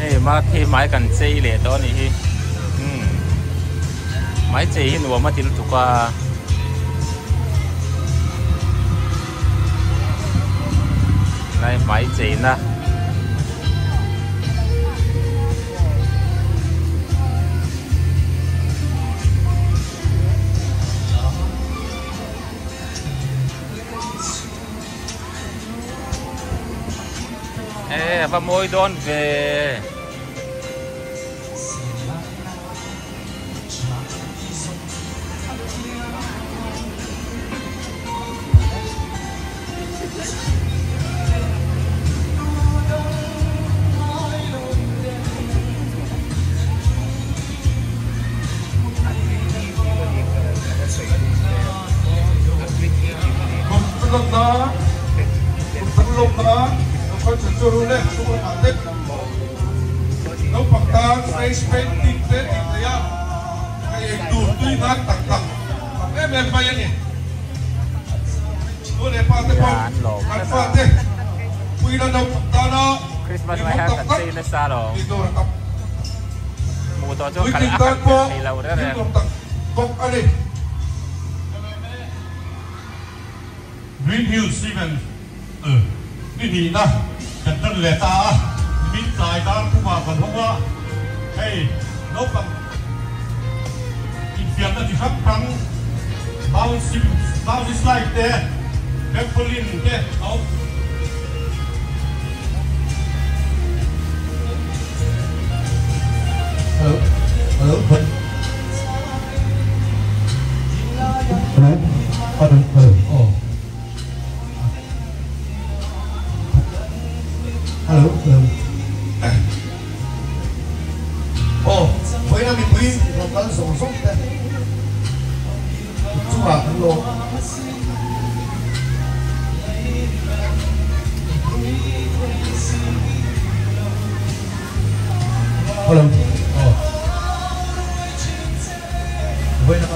Hei Marthi hmai kan chei leh tawh a nih hi umm hmai chei hi nuam a ti lutuk a. Lai hmai cheina. E a va mawi dawn ve. Naupang tan face painting te tih theih a, hei eitur tui nan tak tak tam em em mai a ni. Nu leh pa te pawh kan fate puina naupang tana mihawm tak tak tih tur a tam. Puitling tan pawh thil nuam tak bawk a ni. Green Hills Event ni hnihna kan tan leh ta a, nimin tlai dar thumah kan hawng a, hei naupang infiamna chi hrang hrang bouncing, bouncy slide te, trampoline te a awm. Hello, hello, hello, hello, hello, oh. Hello, hello. Aw, vawiina mipui rawn kal zawng zawng te chungah kan lawm. Hello, aw. Vawiina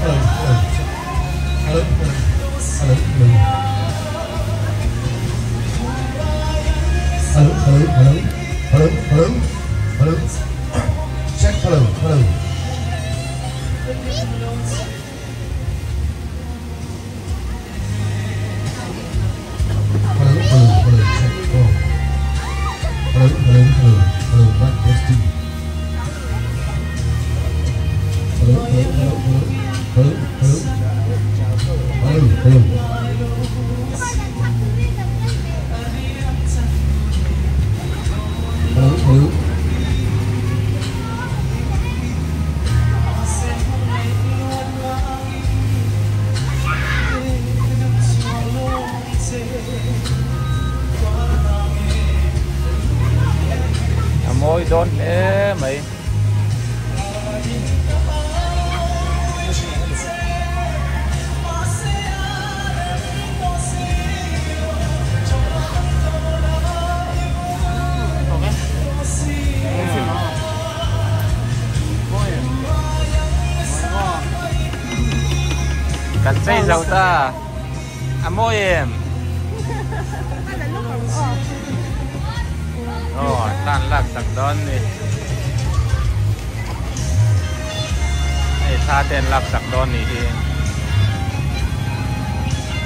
Hello, hello. Hello, hello. Hello, hello. Hello, hello, hello. Hello, hello. Hello. Check, hello, hello. Hello, hello, hello. Check, oh. Hello, hello, hello. Hello, one, testing. Hello, hello, hello, hello. Hello, hello. Hello, hello. Hello, hello. A mawi dawn hle mai. Kan chei zo ta. A mawi em? Aw, tan lak sak dawn ni. Hei thla te an lak sak dawn ni hi.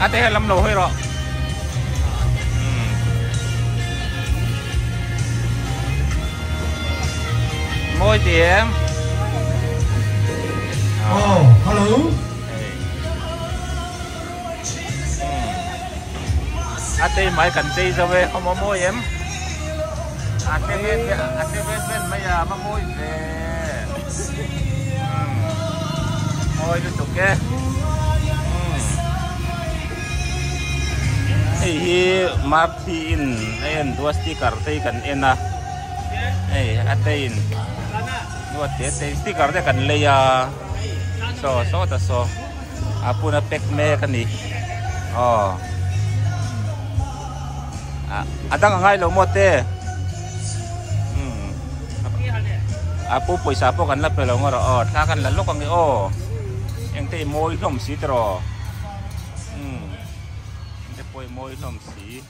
A te lam lo hawi rawh. Mawi ti em? Aw, hello. A tei mai kan chei zo e awm a mawi em a te vet vet a te vet vet mai a va mawi ve mawi lutuk e hei hi marthi in a en duah sticker te hi kan en a hei a tei in duat te te sticker te kan lei a saw saw ta saw. A pun a pack mek a ni aw a dang a ngai lo maw te umm a pu pawisa pawh kan la pe lo ngawt rawh aw thla kan la lawk ang e aw engte i mawi hlawm si tiraw umm. pawh hi mawi hlawm si.